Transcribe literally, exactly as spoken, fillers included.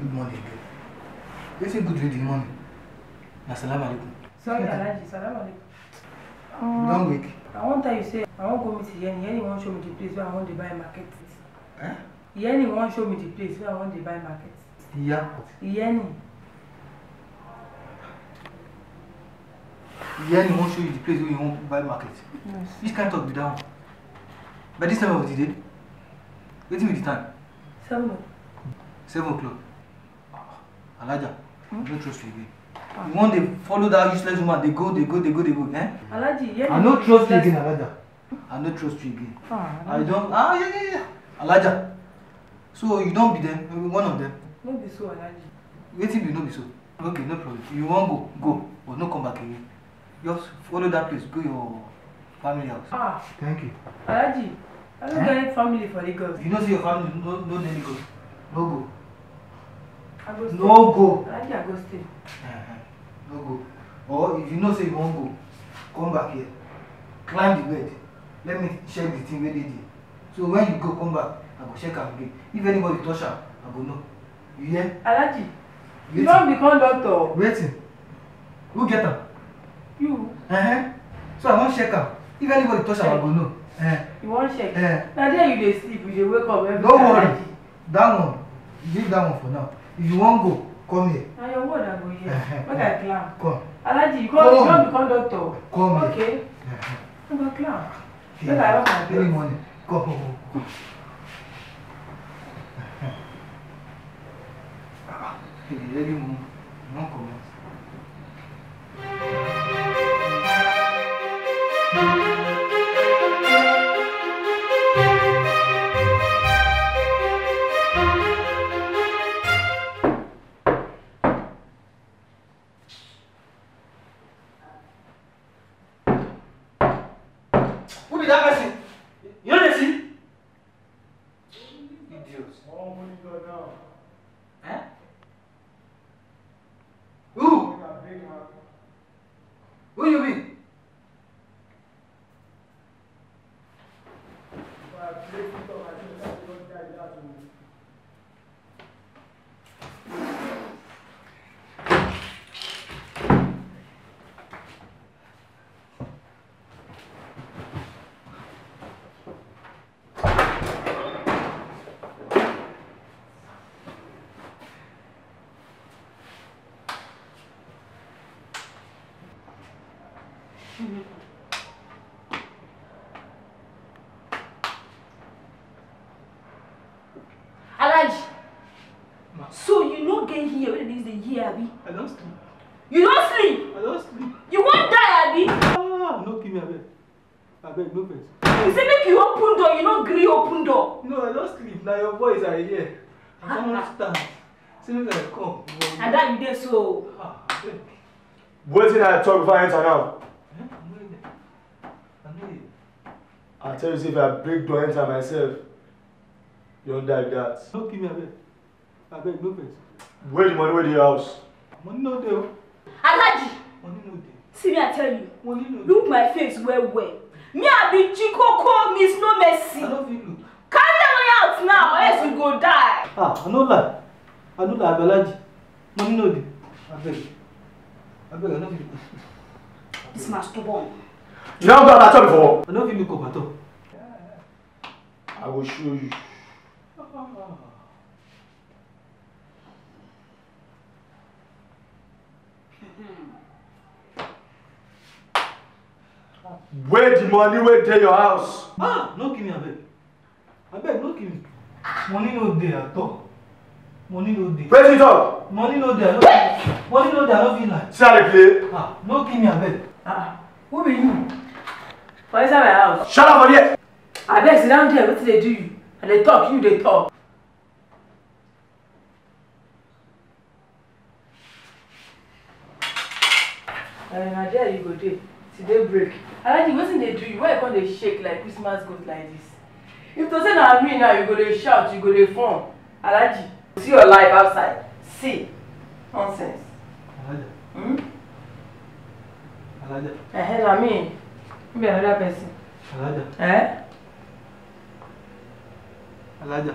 Good morning again. Wetin good reach the morning? Na salam alaikum. Sorry, Alhaji, salam alaikum. You don wake? I wan tell you say I wan go meet Yeni. Yeni wan show me the place where I wan dey buy market. Eh? Yeni wan show me the place where I wan dey buy market. Yeah. Yeni. Yeni wan show you the place where you wan buy market. Yes. Which kind talk be that one? By this time of the day? Wetin be the time? Seven o'clock. Seven o'clock. Alaja, I no trust you again. You wan dey follow that useless woman dey go, dey go, dey go, dey go, eh? Alaji, yeah, I no trust you again, Alaja. I no trust you again. Ah, I don, ah, yeah, yeah, yeah. Alaja. So you don be them, one of them. No be so, Alaji. Wetin be no be so? Okay, no problem. You wan go, go, but no come back again. Just follow that place, go your family house. Ah. Thank you. Alhaji, I don't get family for Lagos. You know say your family no no dey Lagos. No go. I go stay. No go. Alhaji, I go stay. Uh-huh. No go. Or if you know say you wan go, come back here. Climb the bed. Let me check the thing wey dey there. So when you go come back, I go check am again. If anybody touch am, I go know. You hear? Alhaji, you don become doctor. Wetin? Who get am? You. Uh-huh. So I wan check am. If anybody touch am, I go know. Eh. You wan check? Eh. Na there you dey sleep, you dey wake up every time. No worry. Alhaji. That one, leave that one for now. If you wan go, come here. Na your word I go hear. Uh-huh. Make I climb. Come. Alhaji, you come, you don become doctor. Come here. Okay. Uh-huh. I go climb. Make I rub my belt. Early morning. Come, come, come, come. Ah, early morning. You wan comot? Who be that person? You no dey see? Idiot. Eh? Who? Who you be? Alhaji, so you no get here wey dey dey here, abi? I don sleep. You don sleep? I don sleep. You wan die, abi? Ah, no kill me, abeg. Abeg, no vex. You say make you open door, you no gree open door. No, I don sleep. Na your voice I hear. I come stand. Say make I come. And that you dey so. Ah, abeg. Wetin I talk before I enter now? Eh? I no hear. I no hear. I tell you say if I break door enter myself, you don die be that. No kill me, abeg. Abeg, no vex. Where the money wey dey your house? Money no dey o. Alhaji, money no dey. See me, I tell you. Money no dey. Look my face well well. Me, I be Chikoko, Miss No Mercy. I no fit look. Carry that money out now, or else you go die. Ah, I no lie. I no lie, Alhaji. Money no dey. Abeg. Abeg, I no fit look. This man stubborn. You never go at all before? I no fit look up at all. I go show you. Where the money wey dey your house? Ah, no give me, abeg. Abeg, no give me. Money no dey at all. Money no dey. Wetin you talk? Money no dey. I no fit, money no dey. I no fit lie. See how they play? Ah, no give me, abeg. Ah, who be you? For inside my house. Shut up for there. Abeg, sit down there. Wetin dey do you? I dey talk, you dey talk. Eh, na there you go dey. Till day break. Alhaji, wetin dey do you? Why you come dey shake like Christmas goat like this? If to say na me now, you go dey shout, you go dey form. Alhaji, see your life outside. See. Nonsense. Alhaja. Hmm? Alhaja. Eh, na me. No be another person. Alhaja. Eh? Alhaja.